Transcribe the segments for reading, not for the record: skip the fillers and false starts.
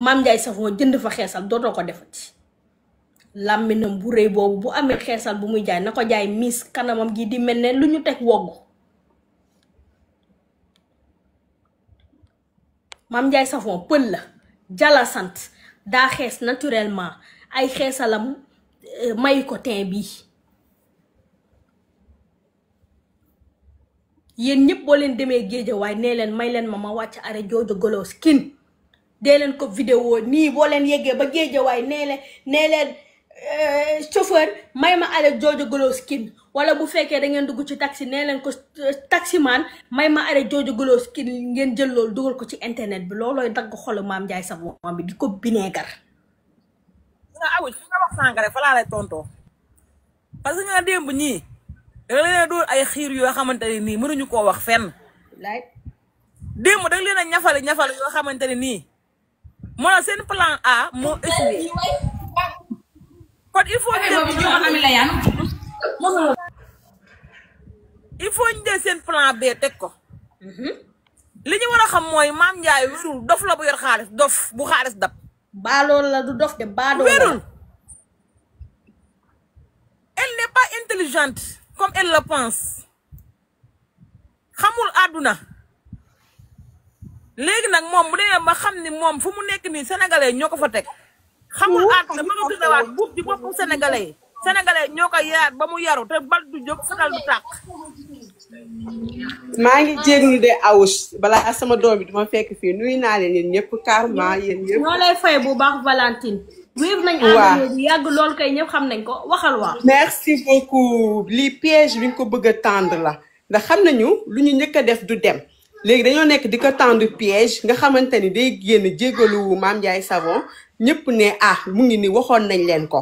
Mame Ndiaye Savon jënd fa xeesal dootoo ko defati làmminam bu rëy boobu bu amee xeesal bu muy jaay na ko jaay miis kanamam gi di mel ne lu ñu teg woggu. Mame Ndiaye Savon pël la jala sant daa xees naturellement ay xeesalam mayu ko teint bii. yéen ñëpp boo leen demee géejawaay nee leen may leen ma wàcc are Jojo Golo Skin dee leen ko vidéo nii boo leen yeggee ba géejawaay nee leen chauffeur may ma are Jojo Golo Skin wala bu fekkee da ngeen dugg ci taxi nee leen ko taximan may ma are Jojo Golo Skin ngeen jël loolu dugal ko ci internet bi loolooy dagg xolu Mame Ndiaye Savon bi di ko bineegar. awuj fi nga wax sànq rek fa laa lay tontoo parce que nga démb ñii da leen a doon ay xiir yoo xamante ne nii mënuñu koo wax fenn. laay démb da leen a ñafale yoo xamante ne nii moo la seen plan A moo échoué kon il faut ñu jël seen plan B teg ko. li ñu war a xam mooy Mame Ndiaye wérul dof la bu yor xaalis dof bu xaalis dab. baalool la du dof de baalool la wérul. Elle n'est pas intelligente comme elle le pense xamul àdduna léegi nag moom bu demee ba xam ni moom fu mu nekk nii sénégalais ñoo ko fa teg xamul àdduna ba nga tuddewaat buub di boppu sénégalais yi sénégalais ñoo ko yaat ba mu yaru te bal du jóg fetal du tàq. maa ngi jéeglu de awus balaa sama doom bi duma fekk fii nuyu naa leen yéen ñëpp carrément yéen ñëpp. ñoo lay fay bu baax Valentine. wéef nañ àndandoo bu yàgg lool kay ñëpp xam nañ ko waxal waa. merci beaucoup lii piège bi nga ko bëgg a tendre la ndax xam nañu lu ñu njëkk a def du dem léegi dañoo nekk di ko tendre piège nga xamante ni day génn jégalu Mame Ndiaye Savon ñëpp ne mu ngi ni waxoon nañ leen ko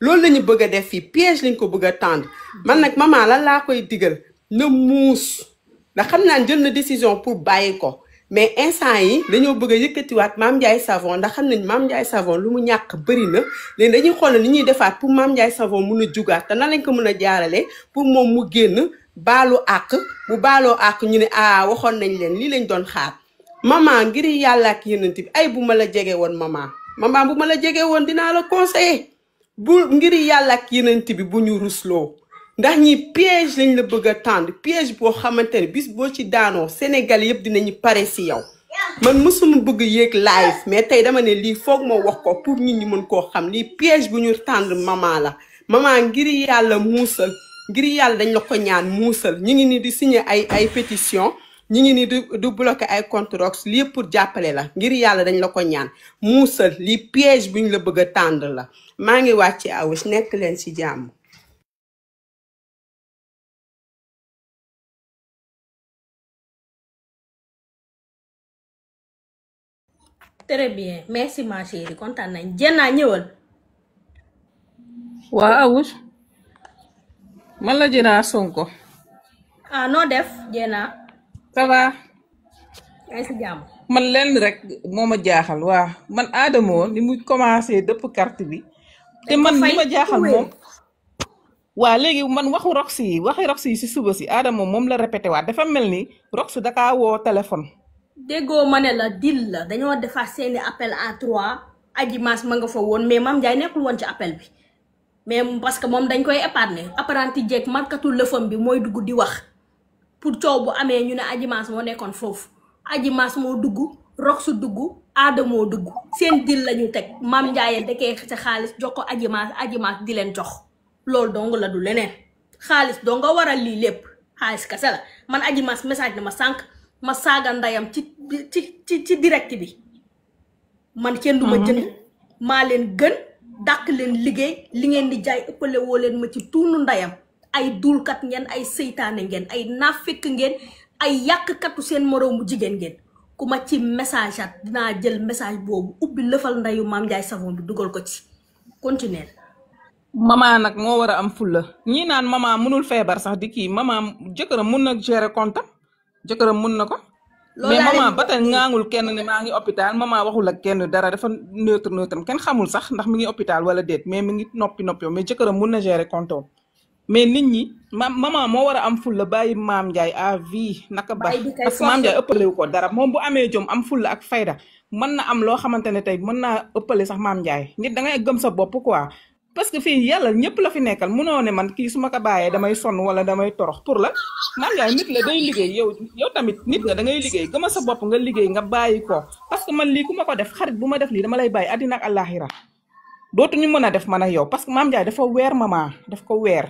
loolu la ñu bëgg a def fii piège lañ ko bëgg a tendre man nag maman lan laa koy digal na muus ndax xam naa jël na décision pour bàyyi ko. mais instant yi dañoo bëgg a yëkkatiwaat Mame Ndiaye Savon ndax xam nañ Mame Ndiaye Savon lu mu ñàkk bëri na léegi dañuy xool ni ñuy defaat pour Mame Ndiaye Savon mun a jugaat te nan lañ ko mën a jaarale pour moom mu génn baalu àq bu baaloo àq ñu ne waxoon nañ leen lii lañ doon xaar maman ngir yàlla ak yeneen bi ay bu ma la jege woon maman bu ma la jege woon dinaa la conseiller bu ngir yàlla ak yeneen bi bu ñu rusloo ndax ñi piège lañ la bëgg a tendre piège boo xamante ne bis boo ci daanoo Sénégal yëpp dinañu pare si yow man mësuma bëgg yéeg live mais tey dama ne lii foog ma wax ko pour nit ñi mën koo xam lii piège bu ñu tendre maman la maman ngir yàlla muusal ngir yàlla dañ la ko ñaan muusal ñu ngi ni di signer ay pétition ñu ngi ni du bloquer ay compte Rox lii pour jàppale la ngir yàlla dañ la ko ñaan muusal lii piège bu ñu la bëgg a tendre la maa ngi wàcce awus nekk leen ci jàmm. très bien merci ma chérie kontaan nañ Jenna ñëwal. waa awus man la Jenna Sonko. noo def Jenna. ça va. ay si jàmm. man lenn rek moo ma jaaxal waa man Adamo ni mu commencé dëpp carte bi. te man li ma jaaxal moom. waa léegi man waxi Rox yi si suba si Adamo moom la répété waat dafa mel ni Rox dakaa woo téléphone. déggoo ma ne la dil la dañoo defaat seeni appel à 3 Adji Mass ma nga fa woon mais Mame Ndiaye nekkul woon ci appel bi mais parce que moom dañ koy épargner apprenti jeeg markatul lëfam bi mooy dugg di wax pour coow bu amee ñu ne Adji Mass moo nekkoon foofu Adji Mass moo dugg Rox dugg Adamo dugg seen dil la ñu teg Mame Ndiaye dakee sa xaalis jox ko Adji Mass di leen jox loolu dong la du leneen xaalis doo nga waral lii lépp xaalis kese la man Adji Mass message na ma sànq ma saaga ndayam ci direct bi man kenn du ma jënd maa leen gën dàq leen liggéey li ngeen di jaay ëppale woo leen ma ci tuunu ndayam ay duulkat ngeen ay seytaane ngeen ay naafekk ngeen ay yàqkatu seen moroomu jigéen ngeen ku ma ci message at dinaa jël message boobu ubbi lëfal ndayu Mame Ndiaye Savon bi dugal ko ci continuer. maman nag moo war a am fulla ñii naan maman mënul feebar sax di kii maman jëkkëram mun na gérer compte jëkkëram mun na ko. mais maman ba tey ngaangul kenn ne maa ngi hôpital maman waxul ak kenn dara dafa neutre kenn xamul sax ndax mi ngi hôpital wala déet mais mi ngi noppi mais jëkkëram mun na gérer compte mais nit ñi maman moo war a am fulla bàyyi Mame Ndiaye à vie naka baax parce que Mame Ndiaye ëppalewu ko dara moom bu amee jom am fulla ak fayda mën na am loo xamante ne tey mën naa ëppale sax Mame Ndiaye nit da ngay gëm sa bopp quoi parce que fii yàlla ñëpp la fi nekkal munoo ne man kii su ma ko bàyyee damay sonn wala damay torox pour la Mame Ndiaye nit la day liggéey yow tamit nit nga da ngay liggéey gëma sa bopp nga liggéey nga bàyyi ko parce que man lii ku ma ko def xarit bu ma def lii dama lay bàyyi àddina ak àllaaxira dootuñu mën a def man ak yow parce que Mame Ndiaye dafa weer maman daf ko weer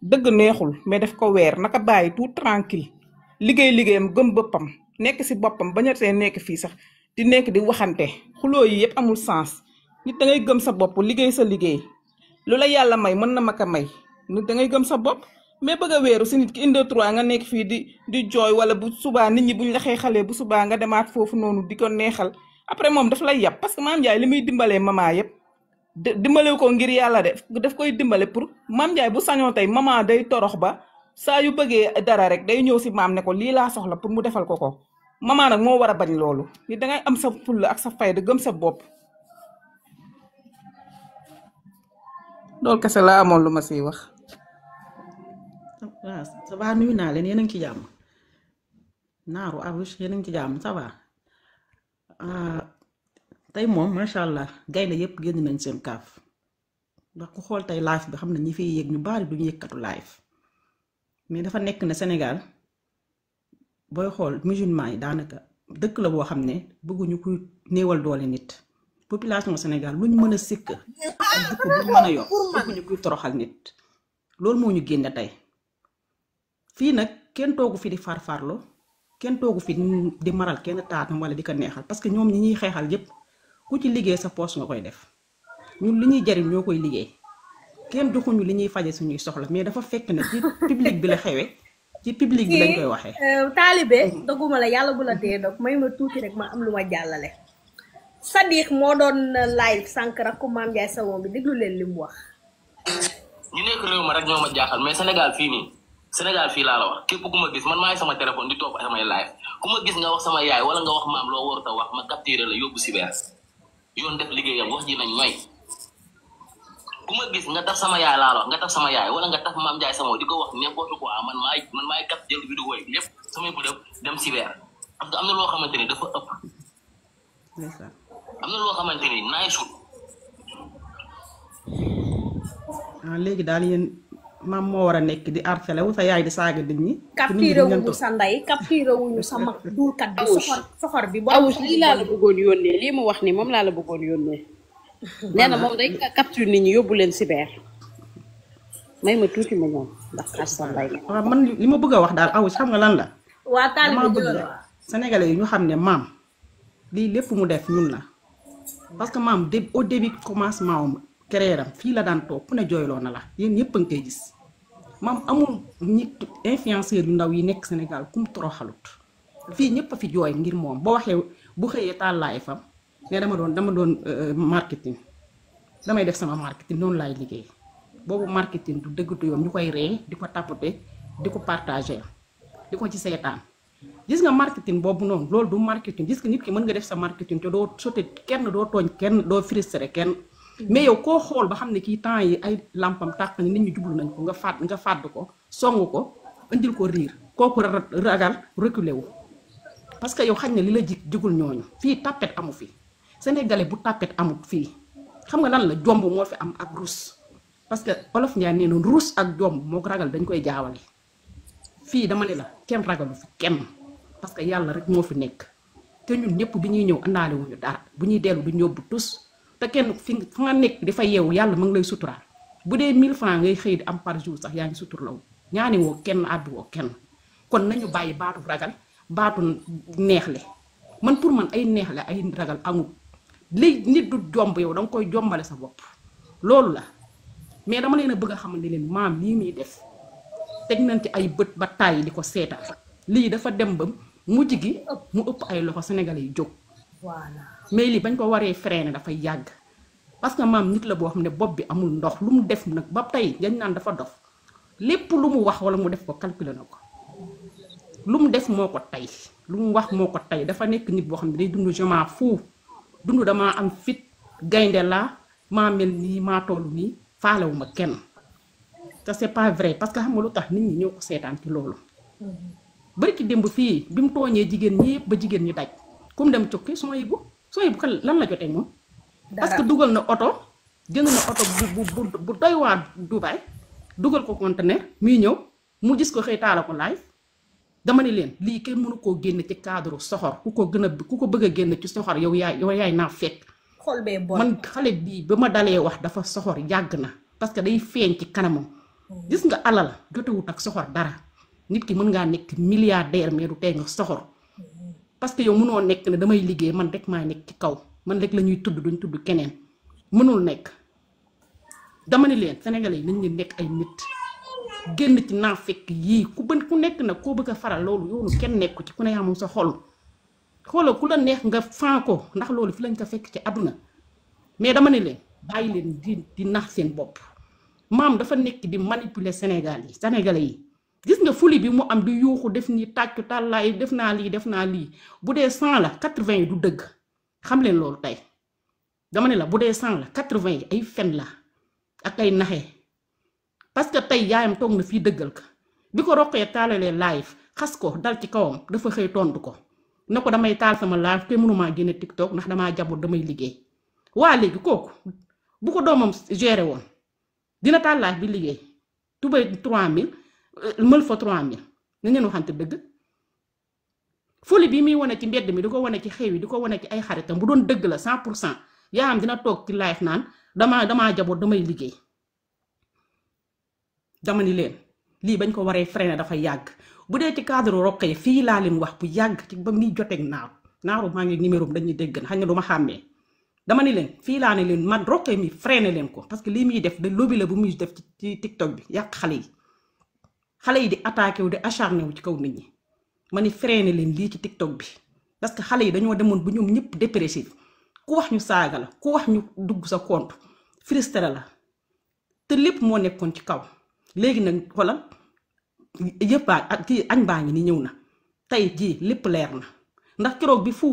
dëgg neexul mais daf ko weer naka bàyyi tout tranquille liggéeyam gëm boppam nekk si boppam bañ a tee nekk fii sax di nekk di waxante xuloo yi yëpp amul sens nit da ngay gëm sa bopp liggéey sa liggéey lu la yàlla may mën na ma ko may nit da ngay gëm sa bopp mais bëgg a weeru si nit ki inde trois nga nekk fii di jooy wala bu subaa nit ñi buñ la xeexalee bu subaa nga demaat foofu noonu di ko neexal après moom daf lay yàpp parce que Mame Ndiaye li muy dimbalee maman yëpp dimbale ko ngir yàlla daf koy dimbale pour Mame Ndiaye bu sañoo tey maman day torox ba saa yu bëggee dara rek day ñëw si maam ne ko lii laa soxla pour mu defal ko maman nag moo war a bañ loolu ni dangay am sa fulla ak sa fayda gëm sa bopp loolu kese laa amoon lu ma siy wax. waaw ça va nuyu naa leen yéen a ngi ci jàmm naaru Arouche yéen a ngi ci jàmm ça va tey moom macha allah gaynde yëpp génn nañ seen kaaf ndax ku xool tey live bi xam ne ñi fiy yéeg ñu bari duñu yëkkatu live mais dafa nekk ne Sénégal booy xool musulman yi daanaka dëkk la boo xam ne bëgguñu kuy néewal doole nit population Sénégal luñ mën a sikk ak dëkk buñ mën a yor bëgguñu kuy toroxal nit loolu moo ñu génne tey fii nag kenn toogu fi di farfarlo kenn toogu fi di maral kenn taatam wala di ko neexal parce que ñoom ñi ñuy xeexal yépp ku ci liggéey sa poche nga koy def ñun li ñuy jariñ ñoo koy liggéey kenn joxuñu li ñuy faje suñuy soxla mais dafa fekk ne ci public bi la xewee ci public bi lañ koy waxee. taalibe doguma la yàlla bu la dee dog may ma tuuti rek ma am lu ma jàllale. Sadiq moo doon live sànq rek ko Mame Ndiaye Savon bi déglu leen li mu wax. ñu nekk réew ma rek ñoo ma jaaxal mais Sénégal fii nii Sénégal fii laa la wax képp ku ma gis man maay sama téléphone di topp samay live ku ma gis nga wax sama yaay wala nga wax maam loo warut a wax ma capturé la yóbbu cyber yoon def liggéeyam wax ji nañ ñooy ku ma gis nga taf sama yaay laa la wax nga taf sama yaay wala nga taf Mame Ndiaye Savon di ko wax n'importe quoi man maay cap jël vidéo yi lépp samay bu dem cyber parce que am na loo xamante ni dafa ëpp am na loo xamante ni naay sut léegi daal yéen maam moo war a nekk di harcelé wu sa yaay di saaga nit ñi. capturé wuñu sa ndey capturé wuñu sa mag duulkat bi soxor bi. Awus lii laa la bëggoon yónnee lii mu wax ni moom laa la bëggoon yónnee. nee na moom day capture nit ñi yóbbu leen cyber. may ma tuuti ma ñoom ndax xar sa ndey. waaw man li ma bëgg a wax daal Awus xam nga lan la. waa taalibe dama bëgg Sénégalais yi ñu xam ne maam lii lépp mu def ñun la parce que maam au début commencement am créeram fii la daan toog ku ne jooyloo na la yéen ñëpp a ngi koy gis maam amul nit influenceur yu ndaw yi nekk Sénégal kum toroxalut fii ñëpp a fi jooy ngir moom boo waxee bu xëyee tàllaay fam ne dama doon marketing damay def sama marketing noonu laay liggéey boobu marketing du dëggatu yoon ñu koy ree di ko tapoter di ko partager di ko ci seetaan gis nga marketing boobu noonu loolu du marketing gis nga nit ki mën nga def sa marketing te doo sotti kenn doo tooñ kenn doo frustré kenn mais yow koo xool ba xam ne kii temps yi ay lampam tàq ni nit ñi jublu nañ ko nga fàdd ko song ko indil ko riir kooku ragal reculé wu parce que yow xañ na li la jigul ñooñu fii tapet amu fi sénégalais bu tapet amut fii xam nga lan la jomb moo fi am ak rus parce que olof Njaay nee noonu rus ak jomb moo ko ragal dañ koy jaawale fii dama ne la kenn ragalu fi kenn parce que yàlla rek moo fi nekk te ñun ñëpp bi ñuy ñëw àndaale wuñu dara bu ñuy dellu du ñóbbu tus te kenn fi nga nekk di fa yeewu yàlla ma ngi lay suturaal bu dee 1000 francs ngay xëy di am par jour sax yaa ngi suturlaw ñaani woo kenn àbbi woo kenn kon nañu bàyyi baatu ragal baatu neexle man pour man ay neexle ay ragal amul léegi nit du jomb yow danga koy jombale sa bopp loolu la mais dama leen a bëgg a xamal ne leen maam lii muy def teg nañ ci ay bët ba tàyyi di ko seetaan lii dafa dem ba mujj gi mu ëpp ay loxo sénégalais yi jóg mais lii bañ ko waree freiner dafay yàgg parce que maam nit la boo xam ne bopp bi amul ndox lu mu def nag ba tey dañ naan dafa dof lépp lu mu wax wala mu def ko calculer na ko lu mu def moo ko tey lu mu wax moo ko tey dafa nekk nit boo xam ne day dund je m'en fous dund damaa am fit gaynde laa maa mel nii maa tollu nii faalewuma kenn te c'est pas vrai parce que xam nga lu tax nit ñi ñoo ko seetaan ci loolu bari ki démb fii bi mu tooñee jigéen ñépp ba jigéen ñi daj kum dem cukki soo yibbu kan lan la jotee moom parce que dugal na oto jënd na oto bu doy waar Dubaay dugal ko conteneur muy ñëw mu gis ko xëy taala ko live dama ne leen lii kenn mënu koo génn ci cadre soxor ku ko bëgg a génn ci soxor yow yaay naa fekk xol bee bon man xale bii ba ma dalee wax dafa soxor yàgg na parce que day feeñ ci kanamam gis nga alal jotewut ak soxor dara nit ki mën ngaa nekk milliardaire mais du tey nga soxor parce que yow mënoo nekk ne damay liggéey man rek maa nekk ci kaw man rek la ñuy tudd duñ tudd keneen mënul nekk dama ne leen sénégalais yi nañ leen nekk ay nit génn ci naa fekk yii ku nekk nag koo bëgg a faral loolu yoonu kenn nekku ci ku ne yaa moom sa xol xoolal ku la neex nga fan ko ndax loolu fi lañ ko fekk ci àdduna mais dama ne leen bàyyi leen di nax seen bopp maam dafa nekk di manipuler sénégalais yi gis nga fuli bi mu am di yuuxu def ni tàccu tàllaay def naa lii bu dee 100 la 80 yi du dëgg xam leen loolu tey dama ne la bu dee 100 la 80 yi ay fen la ak ay naxe parce que tey yaayam toog na fii dëggal ko bi ko roqee taalalee live xas ko dal ci kawam dafa xëy tontu ko ne ko damay taal sama live te mënumaa génne TikTok ndax damaa jabut damay liggéey waa léegi kooku bu ko doomam géré woon dina taal live bi liggéey tubay 3000 mël fa 3000 na ngeen waxante dëgg fuli bi muy wane ci mbedd mi di ko wane ci xew yi di ko wane ci ay xaritam bu doon dëgg la 100% yaayam dina toog ci live naan damaa jabut damay liggéey dama ni leen lii bañ ko waree freiné dafa yàgg bu dee ci cadre roqee fii laa leen wax bu yàgg ci ba muy joteeg naaru maa ngi numéro dañuy dégg na xam ne du ma xàmmee dama ni leen fii laa ne leen man roqee mi freiné leen ko parce que lii muy def de lobby la bu muy def ci TikTok bi yàq xale yi di attaqué wu di acharné wu ci kaw nit ñi ma ni freiné leen lii ci TikTok bi parce que xale yi dañoo demoon bu ñoom ñëpp dépressif ku wax ñu saaga la ku wax ñu dugg sa compte frustré la te lépp moo nekkoon ci kaw léegi nag xoolal yëpp ak kii añ baa ngi ni ñëw na tey jii lépp leer na ndax keroog bi fu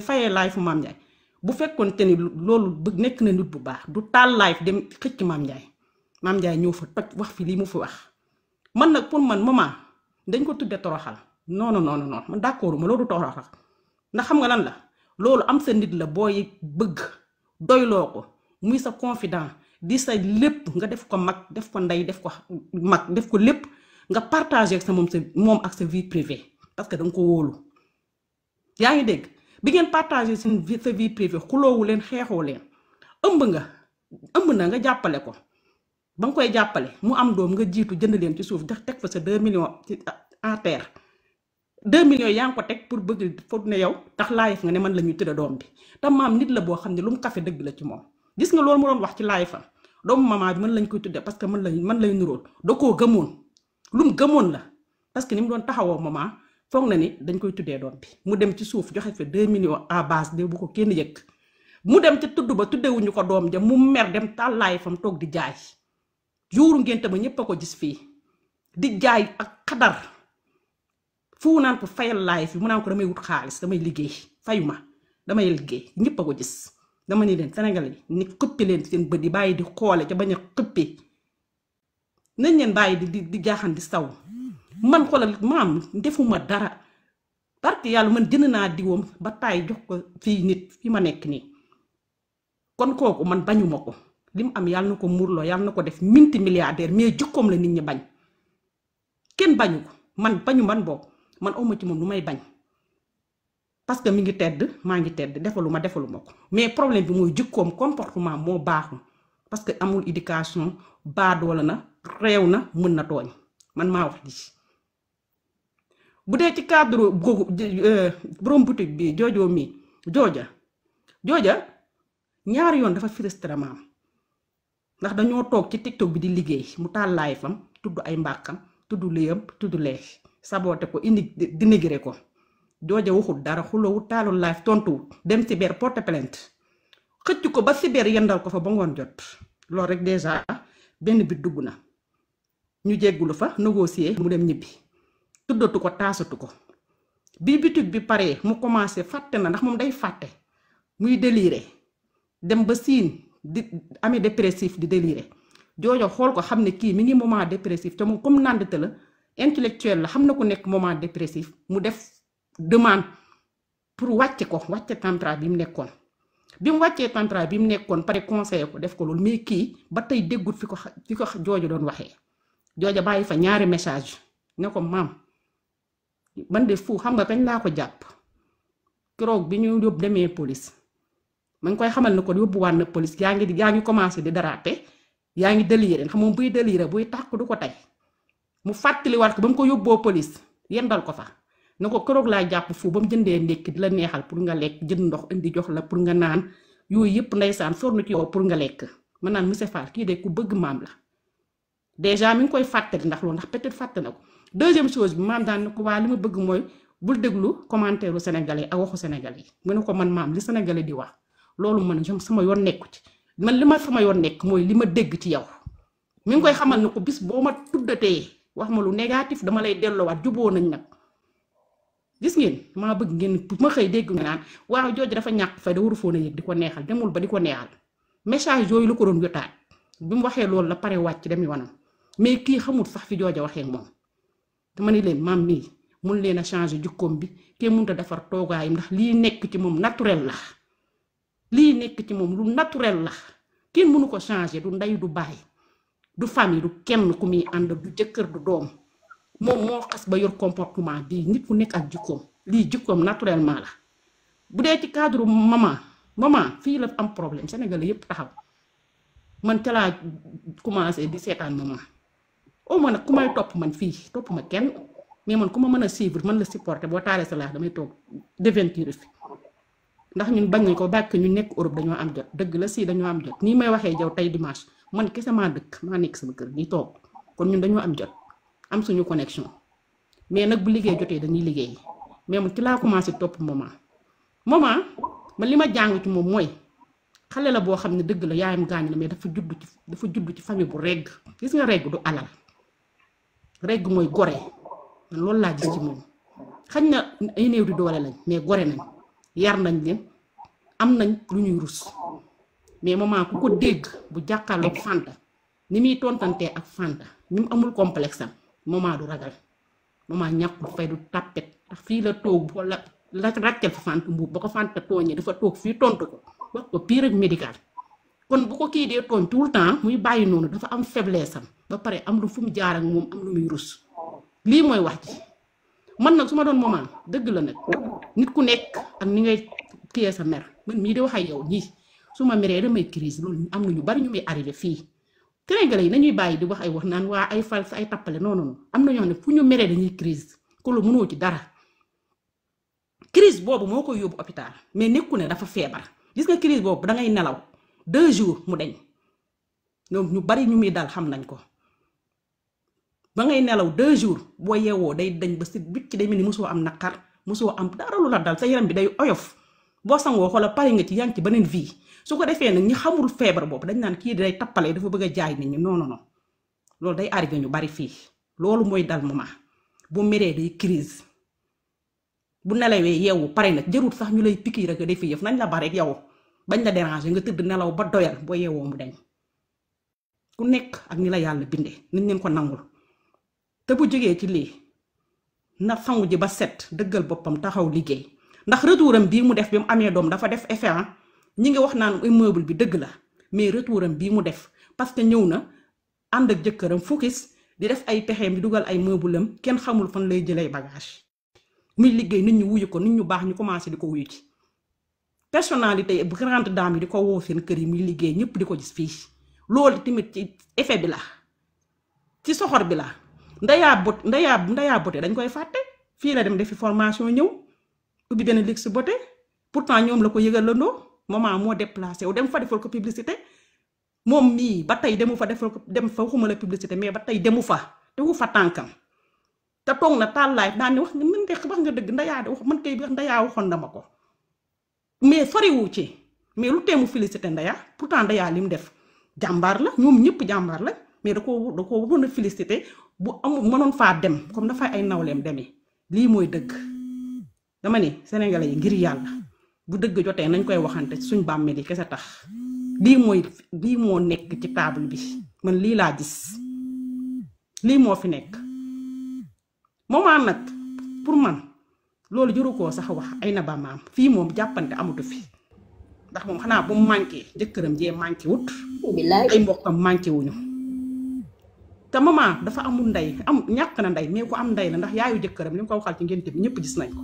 fayee live fu Mame Ndiaye bu fekkoon te ni loolu bëgg nekk na nit bu baax du taal live dem xëcc Mame Ndiaye ñëw fa toj wax fi lii mu fi wax man nag pour man maman dañ ko tudde toroxal non man d'accord ma loolu toroxal ndax xam nga lan la loolu am sa nit la booy bëgg doyloo ko muy sa confident di sa lépp nga def ko mag def ko ndey def ko mag def ko lépp nga partager ak sa moom ak sa vie privée parce que danga ko wóolu yaa ngi dégg bi ngeen partager sa vie privée xuloowu leen xeexoo leen ëmb na nga jàppale ko ba nga koy jàppale mu am doom nga jiitu jënd leen ci suuf teg fa sa 2 millions en terre 2 millions yaa ngi ko teg pour bëgg foog ne yow tax live nga ne man la ñuy tëdd doom bi te maam nit la boo xam ne lu mu kafe dëgg la ci moom gis nga loolu mu doon wax ci live fa doomu maman bi mën lañ koy tudde parce que man lay nuróol da koo gëmoon lu mu gëmoon la parce que ni mu doon taxawoo maman foog na ni dañ koy tuddee doom bi mu dem ci suuf joxe fa 2 millions à base de bu ko kenn yëg mu dem ca tudd ba tuddewuñu ko doom ja mu mer dem tàllaay fam toog di jaay juuru ngénte ba ñépp a ko gis fii di jaay ak xadar fu naan ko fayal live bi mu naan ko damay wut xaalis damay liggéey fayuma damay liggéey ñépp a ko gis dama ni leen Sénégalais yi ni xëppi leen seen bët yi bàyyi di xoole ca bañ a xëppi nañ leen bàyyi di jaaxan di saw man xoolal maam defuma dara parce que yàlla man jënd naa diwoom ba taay jox ko fii nit fi ma nekk nii kon kooku man bañuma ko li mu am yàlla na ko muurloo yàlla na ko def minti milliardaire mais jukkoom la nit ñi bañ kenn bañu ko man bañu man boobu man awma ci moom lu may bañ parce que mi ngi tedd maa ngi tedd defaluma ko mais problème bi mooy jukkoom comportement moo baaxul parce que amul éducation baadoola na réew na mën na tooñ man maa wax ji bu dee ci cadre googu borom boutique bi joojoo mi jooja ñaari yoon dafa frustré maam ndax dañoo toog ci TikTok bi di liggéey mu taal live fam tudd ay mbàkkam tudd léyam tudd lee saboté ko indi dénigré ko jooja waxul dara xulowut taalul live tontuwut dem cyber porte plainte xëcc ko ba cyber yendal ko fa ba ngoon jot loolu rek déjà benn bit dugg na ñu jéggulu fa négocier mu dem ñibbi tuddatu ko taasatu ko bi bitig bi paree mu commencé fàtte na ndax moom day fàtte muy déliré dem ba siin di amee dépressif di déliré joojo xool ko xam ne kii mi ngi moment dépressif te moom comme nandite la intellectuel la xam na ko nekk moment dépressif mu def demande pour wàcce tantra bi mu nekkoon bi mu wàccee tantra bi mu nekkoon pare conseiller ko def ko loolu mais kii ba tey déggut fi ko jooju doon waxee jooja bàyyi fa ñaari message ne ko maam man de fu xam nga kañ laa ko jàpp keroog bi ñu yóbbu demee police ma ngi koy xamal ne ko yóbbuwaat na police yaa ngi commencé di déraper yaa ngi déliré xam moom buy déliré buy tàkk du ko tey mu fàttaliwaat ko ba mu ko yóbboo police yendal ko fa ne ko keroog laa jàpp fu ba mu jëndee ndékki di la neexal pour nga lekk jënd ndox indi jox la pour nga naan yooyu yëpp ndeysaan sonn ci yow pour nga lekk ma naan monsieur Fall kii de ku bëgg maam la déjà mi ngi koy fàttali ndax loolu ndax peut-être fàtte na ko deuxième chose bi maam daan na ko waa li ma bëgg mooy bul déglu commentaire u sénégalais ak waxu sénégalais yi mu ne ko man maam li sénégalais di wax loolu man sama yoon nekku ci man li ma sama yoon nekk mooy li ma dégg ci yow mi ngi koy xamal ne ko bis boo ma tuddatee wax ma lu négatif dama lay delloowaat juboo nañ nag gis ngeen maa bëgg ngeen ma xëy dégg nga naan waaw jooju dafa ñàkk fay da waru foon a yëg di ko neexal demul ba di ko neexal message yooyu lu ko doon yotaat bi mu waxee loolu la pare wàcc dem yoonam mais kii xamul sax fi jooja waxee moom dama ne leen maam mii mun leen a changer jukkoom bi kee mënut a defar toogaayam ndax lii nekk ci moom naturel la lii nekk ci moom lu naturel la kenn mënu ko changer du ndey du baay du famille du kenn ku muy ànd du jëkkër du doom moom moo xas ba yor comportement bii nit ku nekk ak jikkoom lii jikkoom naturellement la bu dee ci cadre maman fii la am problème sénégalais yépp taxaw man ca laa commencé di seetaan maman au moins nag ku may topp man fii topp ma kenn mais man ku ma mën a suivre man la supporter boo taalee sa laax damay toog deventure fi ndax ñun bañ nañ ko bàkk ñu nekk Europe dañoo am jot dëgg la si dañoo am jot nii may waxee jaw tey dimanche man kese maa dëkk maa nekk sama kër ñi toog kon ñun dañoo am jot am suñu connexion mais nag bu liggéey jotee dañuy liggéey mais man ci laa commencé topp maman man li ma jàng ci moom mooy xale la boo xam ne dëgg la yaayam gaañ la mais dafa judd ci famille bu regg gis nga regg du alal regg mooy gore man loolu laa gis ci moom xañ na ay néew di doole lañ mais gore nañ yar nañ leen am nañ lu ñuy rus mais maman ku ko dégg bu jàkkaarloog Fanta ni muy tontantee ak Fanta ni mu amul complexe am maman du ragal maman ñàkkul fay du tàppet ndax fii la toog wala la ràccal fi Fanta mbuub ba ko Fanta tooñee dafa toog fii tontu ko wax ko pire ak médical kon bu ko kii dee tooñ tout le temps muy bàyyi noonu dafa am faiblesse am ba pare am lu fu mu jaar ak moom am lu muy rus lii mooy wax ji man nag su ma doon maman dëgg la nag nit ku nekk ak ni ngay téye sa mer man mii di wax ak yow ñii su ma meree damay crise loolu am na ñu bari ñu muy arrivé fii Sénégalais yi nañuy bàyyi di wax ay wax naan waa ay fal ay tappale non non am na ñoo xam ne fu ñu meree dañuy crise ko lu mënoo ci dara crise boobu moo koy yóbbu hôpital mais nekku ne dafa feebar gis nga crise boobu dangay nelaw 2 jours mu deñ ñoom ñu bari ñu muy dal xam nañ ko ba ngay nelaw 2 jours boo yeewoo day dañ ba si bit ci day mel ni mosoo am naqar mosoo am dara lu la dal sa yaram bi day oyof boo sangoo xoola pare nga ci yaa ngi ci beneen vie su ko defee nag ñi xamul feebar boobu dañ naan kii day tappalee dafa bëgg a jaay nit ñi non non non loolu day arrivé ñu bari fii loolu mooy dal maman bu meree day crise bu nelawee yeewu pare nag jërut sax ñu lay pikiir ak defi yëf nañ la bare rek yow bañ la déranger nga tëdd nelaw ba doyal boo yeewoo mu deñ ku nekk ak ni la yàlla bindee nañ leen ko nangul te bu jógee ci lii na sangu ji ba set dëggal boppam taxaw liggéey ndax retouram bii mu def bi mu amee doom dafa def effet ñi ngi wax naan immeuble bi dëgg la mais retouram bii mu def parce que ñëw na ànd ak jëkkëram focus di def ay pexeem di dugal ay meublem kenn xamul fan lay jëlay bagage muy liggéey nit ñu wuyu ko nit ñu baax ñu commencé di ko wuyu ci personnalité bu grande dame yi di ko woo seen kër yi muy liggéey ñëpp di ko gis fii loolu tamit ci effet bi la ci soxor bi la ndayaa bote dañ koy fàtte fii la dem defi formation ñëw ubbi benn luxe beauté pourtant ñoom la ko yëgal landoo maman moo déplacé wu dem fa defal ko publicité moom mii ba tey demu fa defal ko dem fa waxuma la publicité mais ba tey demu fa tewu fa tànkam te toog na tàllaay daan ne wax nga dëgg ndayaa de wax man kay wax ndayaa waxoon na ma ko mais soriwu ci mais lu teemu félicité ndayaa pourtant ndayaa li mu def jàmbaar la ñoom ñëpp jàmbaar la mais da ko waroon a félicité bu amul mënoon faa dem comme dafa ay nawleem demee lii mooy dëgg dama ne sénégalais yi ngir yàlla bu dëgg jotee nañ koy waxante suñ bàmmeel yi kese tax lii moo nekk ci table bi man lii laa gis lii moo fi nekk moment nag pour man loolu jëru koo sax wax ay na ba maam fii moom jàppante amatu fi ndax moom xanaa bu mu manqué jëkkëram jee manqué wut billaay ay mbokkam manqué wuñu te maman dafa amul ndey ñàkk na ndey mais ku am ndey la ndax yaayu jëkkëram li mu ko waxal ci ngénte bi ñëpp gis nañ ko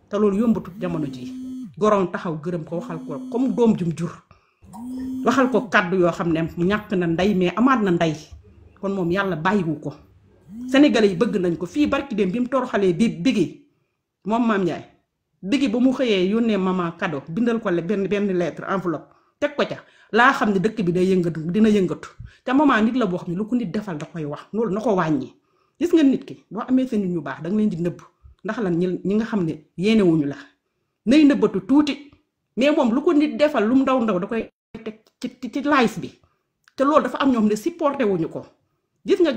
te loolu yombatut jamono ji goroon taxaw gërëm ko waxal ko comme doom jum jur waxal ko kàddu yoo xam ne ñàkk na ndey mais amaat na ndey kon moom yàlla bàyyiwu ko sénégalais yi bëgg nañ ko fii barki dem bi mu toroxalee bigi moom Mame Ndiaye bigi ba mu xëyee yónnee maman cadeau bindal ko benn lettre enveloppe teg ko ca laa xam ne dëkk bi day yëngatu dina yëngatu te maman nit la boo xam ne lu ko nit defal da koy wax loolu na ko wàññi gis nga nit ki boo amee sa nit ñu baax danga leen di nëbb ndax lan ñi nga xam ne yéenewuñu la nay nëbbatu tuuti mais moom lu ko nit defal lu mu ndaw ndaw da koy teg ci live bi te loolu dafa am ñoo xam ne supporté wuñu ko gis nga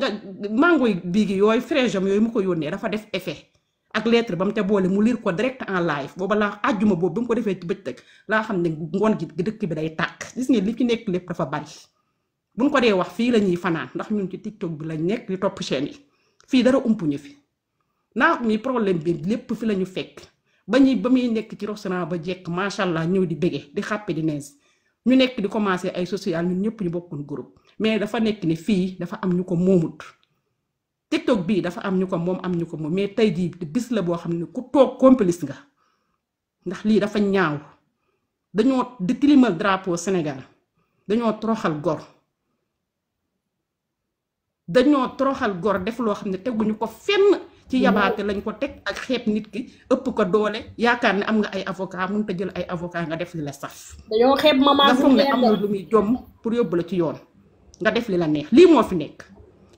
mango bii gi yooyu fraise am yooyu mu ko yónnee dafa def effet ak lettre ba mu te boole mu lire ko direct en live booba laa àjjuma boobu ba mu ko defee ci bëccëg laa xam ne ngoon gi dëkk bi day tàkk gis nga li ci nekk lépp dafa bari buñ ko dee wax fii la ñuy fanaan ndax ñun ci TikTok bi lañ nekk di topp chaîne yi fii dara umpuñu fi naa mi problème bi lépp fi la ñu fekk ba muy nekk ci restaurant ba jekk macha allah ñëw di bége di xàppe di nees ñu nekk di commencé ay social ñun ñëpp ñu bokkul groupe mais dafa nekk ni fii dafa am ñu ko moomut TikTok bii dafa am ñu ko moom am ñu ko moom mais tey jii bis la boo xam ne ku toog complice nga ndax lii dafa ñaaw dañoo di tilimal drapeau Sénégal dañoo toroxal gor def loo xam ne teguñu ko fenn ci yabaate lañ ko teg ak xeeb nit ki ëpp ko doole yaakaar ne am nga ay avocat mënut a jël ay avocat nga def li la saf dañoo xeeb maman nga foog ne am na lu muy jomm pour yóbbu la ci yoon nga def li la neex lii moo fi nekk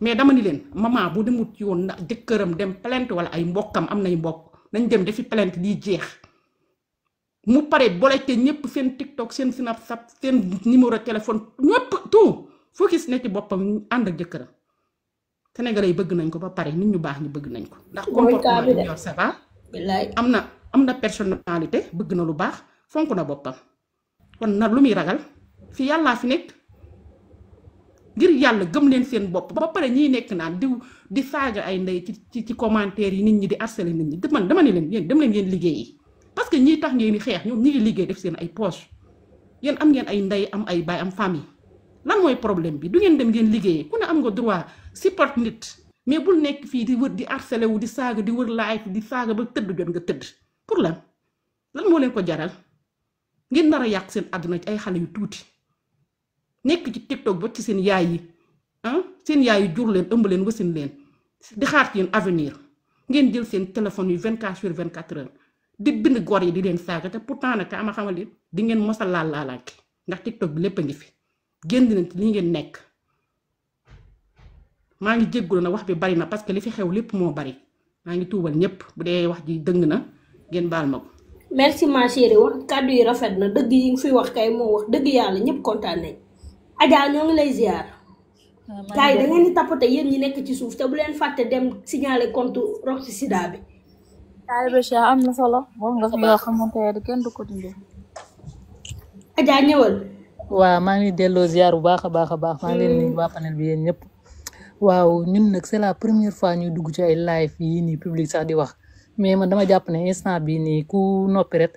mais dama ni leen maman bu demut ci yoon ndax jëkkëram dem plainte wala ay mbokkam am nay mbokk nañ dem defi plainte lii jeex mu pare bolete ñëpp seen TikTok seen Snapchat seen numéro téléphone ñëpp tout focus ne ci boppam ànd ak jëkkëram Sénégalais yi bëgg nañ ko ba pare nit ñu baax ñu bëgg nañ ko ndax comportement bi yor ça va am na personnalité bëgg na lu baax fonk na boppam kon na lu muy ragal fi yàllaa fi nekk ngir yàlla gëm leen seen bopp ba pare ñiy nekk naan di saaga ay ndey ci commentaire yi nit ñi di harceler nit ñi dama ne leen yéen dem leen ngeen liggéeyi parce que ñiy tax ngeen di xeex ñoom ñi ngi liggéey def seen ay poche yéen am ngeen ay ndey am ay baay am famille lan mooy problème bi du ngeen dem ngeen liggéeyee ku ne am nga droit support nit mais bul nekk fii di wër di harceler wu di saaga di wër live di saaga ba tëdd jot nga tëdd pour lan moo leen ko jaral ngeen nar a yàq seen àdduna ci ay xale yu tuuti nekk ci TikTok ba ci seen yaay yi seen yaay yi jur leen ëmb leen wasin leen di xaar ci yéen avenir ngeen jël seen téléphone yu 24/24 heures di bind gor yi di leen saaga te pourtant nag ama xamal leen di ngeen mos a laalaake ndax TikTok bi lépp a ngi fi génn nañ ci li ngeen nekk maa ngi jéggulu na wax bi bari na parce que li fi xew lépp moo bari maa ngi tuubal ñëpp bu dee wax ji dëng na ngeen baal ma ko. merci ma chérie wax kàddu yi rafet na dëgg yi nga fi wax kay moo wax dëgg yàlla ñëpp kontaan nañ. Adja ñoo ngi lay ziar. gars yi da ngeen di tapoter yéen ñi nekk ci suuf te bu leen fàtte dem signaler compte Roxy Sida bi. taalibe Cheikh am na solo moom nga fi yoo xamante ne kenn du ko dindi. Adja ñëwal. waaw maa ngi delloo ziar bu baax a baax maa ngi leen nuyu waa panel bi yéen ñëpp. waaw ñun nag c'est la première fois ñuy dugg ci ay live yii nii public sax di wax mais man dama jàpp ne instant bii nii ku noppi rek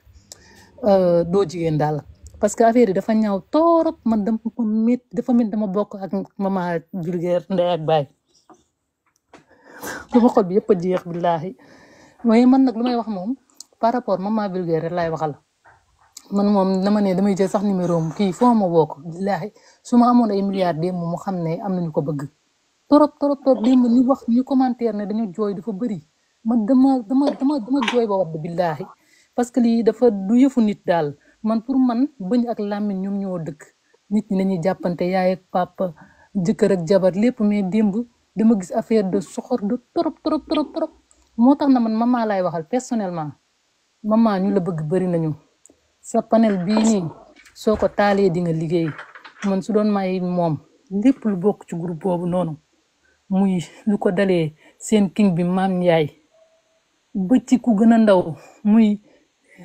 doo jigéen daal. parce que affaire yi dafa ñaaw torop man dafa mit dama bokk ak maman vulgaire ndey ak baay dama xol bi yëpp a jeex billaahi mais man nag lu may wax moom par rapport maman vulgaire rek laay waxal man moom dama ne damay jël sax numéro am kii foo ma bokk billaahi su ma amoon ay milliards démb mu xam ne am nañu ko bëgg torop démb ñu wax ñu commentaire ne dañu jooy dafa bëri man dama jooy ba wadd billaahi parce que lii dafa du yëfu nit daal man pour man bëñ ak làmmiñ ñoom ñoo dëkk nit ñi nañuy jàppante yaay ak papa jëkkër ak jabar lépp mais démb dama gis affaire de soxor de trop moo tax na man maman laay waxal personnellement maman ñu la bëgg bëri nañu sa panel bii nii soo ko taalee di nga liggéey man su doon may moom lépp lu bokk ci groupe boobu noonu muy lu ko dalee seen king bi Mame Ndiaye ba ci ku gën a ndaw muy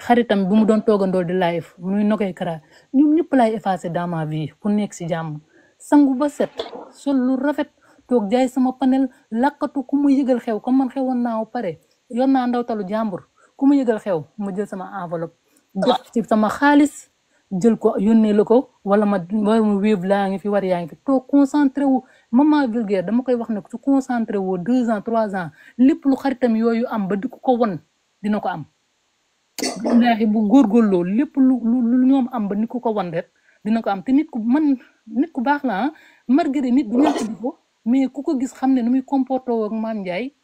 xaritam bi mu doon toogandoo di live muy Nogay Kara ñoom ñëpp laay effacé dans ma vie ku nekk si jàmm sangu ba set sol lu rafet toog jaay sama panel lakkatu ku mu yëgal xew comme man xewoon naa pare yor naa ndawtalu jàmbur ku ma yëgal xew ma jël sama enveloppe def ci sama xaalis jël ko yónnee la ko wala ma wéeb laa ngi fi war yaa ngi fi toog concentré wu maman vulgaire dama koy wax ne su concentré woo 2 ans 3 ans lépp lu xaritam yooyu am ba di ko won dina ko am billaahi bu góorgóorloo lépp lu ñoom am ba ni ko won rek dina ko am te nit ku baax la Marguerite nit du ñàkk ko mais ku ko gis xam ne nu muy comporté ak Mame Ndiaye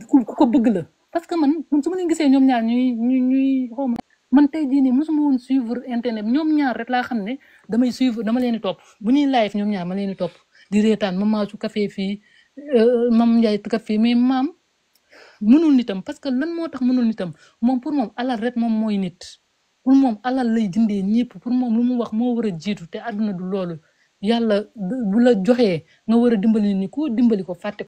ku ko bëgg la parce que man su ma leen gisee ñoom ñaar ñuy xaw ma man tey jii nii mosuma woon suivre internet ñoom ñaar rek laa xam ne dama leen di topp bu ñuy live ñoom ñaar ma leen di topp di reetaan maman su café fii Mame Ndiaye café mais maam mënul nitam parce que lan moo tax mënul nitam moom pour moom alal rek moom mooy nit pour moom alal lay jëndee ñëpp pour moom lu mu wax moo war a jiitu te àdduna du loolu yàlla bu la joxee nga war a dimbali ni ko dimbali ko fàtte